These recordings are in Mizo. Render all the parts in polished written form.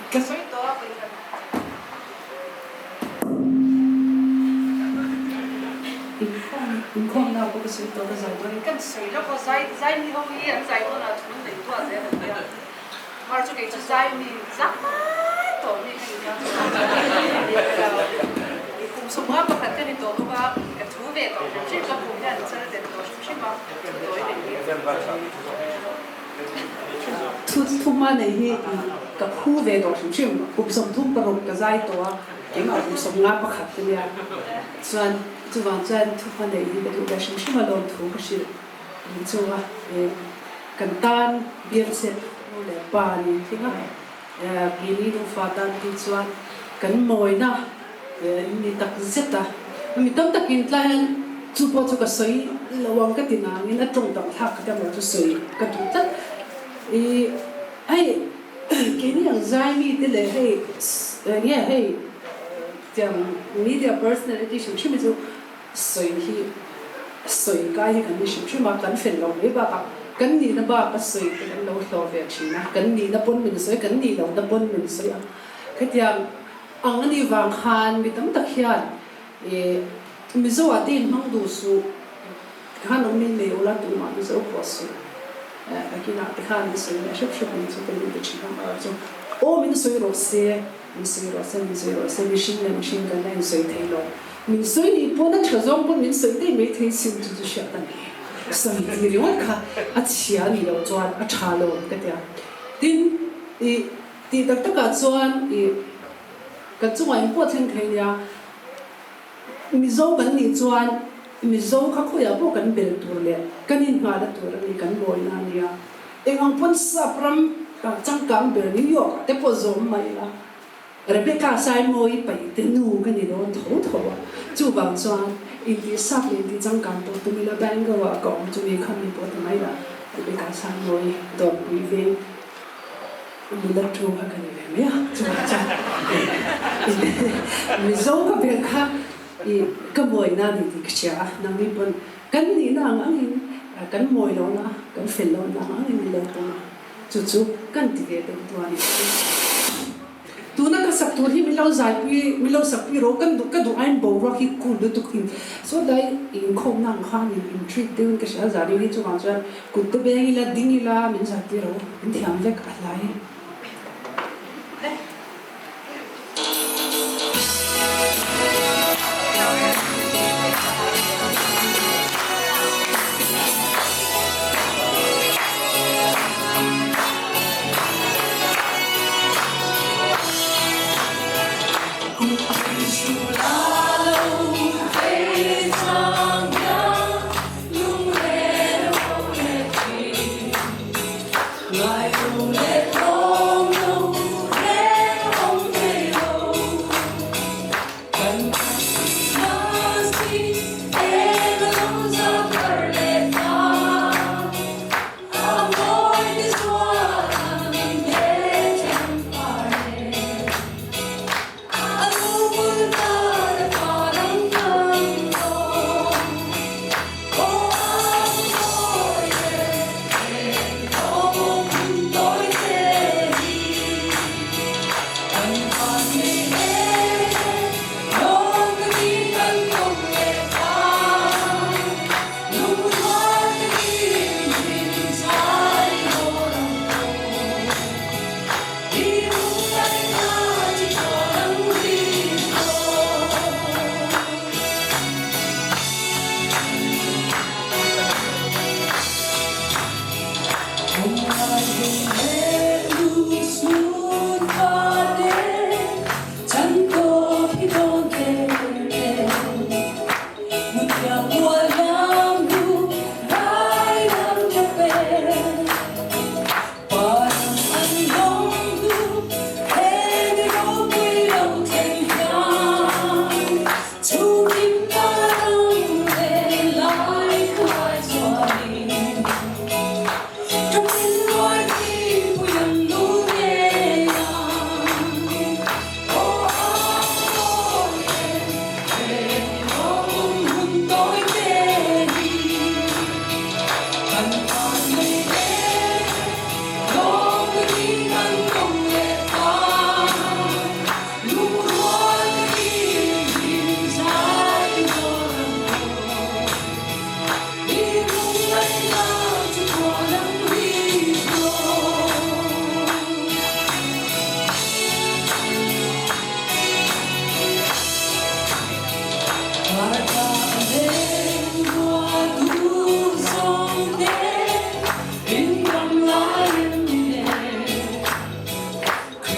Ka sawi tawh a vawikhat. Inkhawm inkhawmna pawh ka sawi tawh ka zai dawn. Kan sawi lawk aw zai zai mi ho hi an zai dawn ah thu an nei duah zel an nia. Mar chu kei chu zai mi zai tawh mi ka ni a. Kum 51 ka ni tawh bawk a, ka thu ve tawh hrim hrim ka kum hian chal den tawh hrim hrim a, thu tawi nei hi. Thu thuma nei hi ka phu ve tawh hrim hrim, kum 36 ka zai tawh a, keimah kum 51 ka nia, chuan chuvang chuan thuma nei hi ka duh ve hrim hrim a lawmthu ka hrilh ni chu a, kan tan bialchep nu leh pa ni tling a, keini nufa tan phei chuan kan mawina in ni tak zet a, mi tam takin tlai hian chu pawh chu ka sawi lo ang ka ti nangin a tawng tam thlak ka tia chu sawi ka duh tlat. I hei keini ang zai mite leh hei enge hei tiang media personality hrim hrim hi chu sawi hi sawi kai hi kan ni hrim hrim a, kan fel lo mai bakah kan nihna bak a sawi te kan lo hlawh ve thin a, kan nihna pawn min sawi kan nih lohna pawn min sawi a, khatiang ang a nih vang khan mi tam tak hian ih Mizo ah te inhmang duh suh khan awm min nei ula tumah Mizo pawh suh nakinah te khan min sawi leh hrep hrep ang chu ka nih ti thin ang erawh chu aw min sawi rawh se min sawi rawh se min sawi rawh se mihring leh mihring kan la insawi thei lo min sawi nih pawn a tha zawng pawn min sawi daih mai thei sin chu chu hriat a ni sawi ti ringawt kha a chhia a nih loh chuan a tha lo ka ti a tin ih Tih tak takah chuan i kan chungah in pawh thleng thei nia. Mizo kan nih chuan Mizo kha khawiah pawh kan bel tur leh kan inngahna tur a ni, kan mawina a nia. Eng ang pawn sap ram changkang ber New York ah te pawh zawm mai ila, Rebecca Saimawii paih te nu ka ni dawn tho tho a. Chuvang chuan intih sap leh intih changkang pawh tum ila Bangor ah ka awm chumi kha mi pawh ti mai la, Rebecca Saimawii dawrpui veng. Nula thu kha ka ni ve mai a, chuvang chuan Mizo ka ber kha i ka mawina a ni tih ka hria a, nangni pawn kan nihna ang angin kan mawi lohna kan fel lohna ang angin min lo pawm a, chu chu kan ti ve deuh tu a ni. Tuna ka sak tur hi min lo zaipui, min lo sakpui rawh, kan duh ka duh aiin boruak hi cool lutuk in sawtlai inkhawmna ang khan in in treat deuhin ka hria, zari hi chuvang chuan kut te beng ila ding ila min zaipui rawh, min thiam vek a hlai.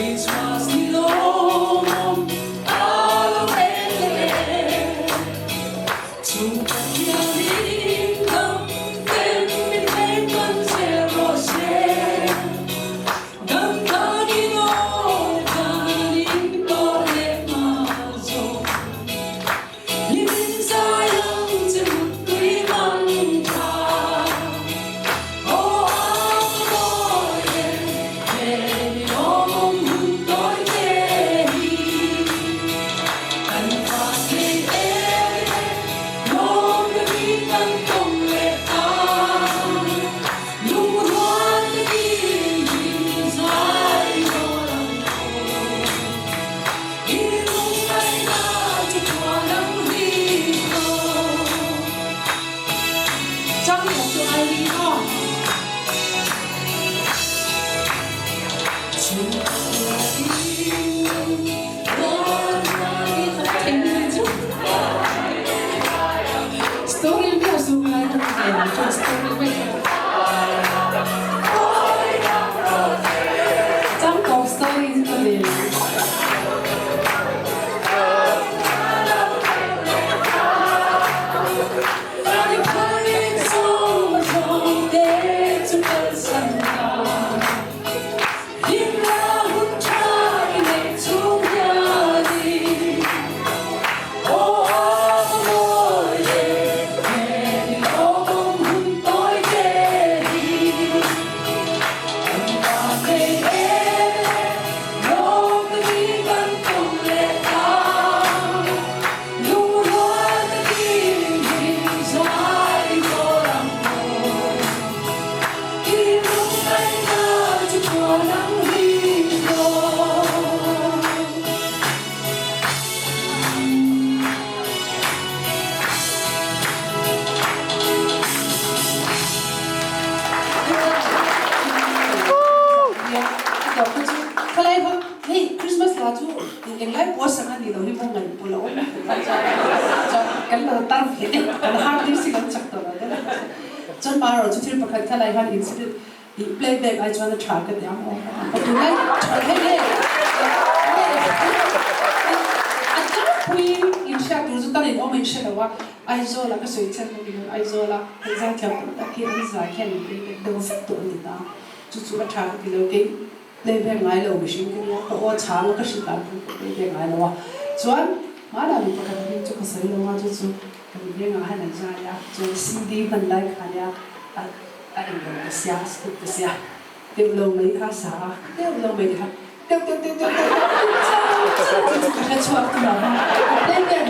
Christmas ni lawmawm a lo thleng leh e. Chu Pathianin dam ten min thleng kan zel rawh se. Dam takin aw kan intawh leh hma zawk. Hlimin zai ang che muttui mang tha. Aw ang mawi em he ni lawmawm hun tawi te hi. Kan van thei em e lawm takin kan tawng leh ta. Lungrual takin min zai dawn ang aw. Hei Christmas hla chu englai pawh a sak a nih loh hi maw ngaih pawh la awm chuan kan lo tar ve kan har deuh si kan chak tawh lo deuh a chuan marawh chu thil pakhat kha lai hian incident ih playback ai chuan a tha ka ti ang aw a tunlai tha hei hei a tlangpuiin inhriat tur chu tarin awm a inhre lo a Aizawl ah ka sawi chhan a ni lo Aizawl a hei zaithiam tam tak hi an zai hian in playback deuh vek tawh a ni ta chu chu a tha ka ti lo kei Playback ngai lo mihring ka nia, ka aw chhang a ka hrilh dan pawh ka playback ngai lo a. Chuan hmanah mi pakhat a hming chu ka sawi lo a, chu chu kan vengah hian an zai a, chuan CD hman lai kha nia a a englo ta sia, a scoop ta sia, deuh lo mai kha a sa a, deuh lo mai kha deuh deuh deuh deuh deuh deuh chu chu ka hre chhuak tur a, ka playback.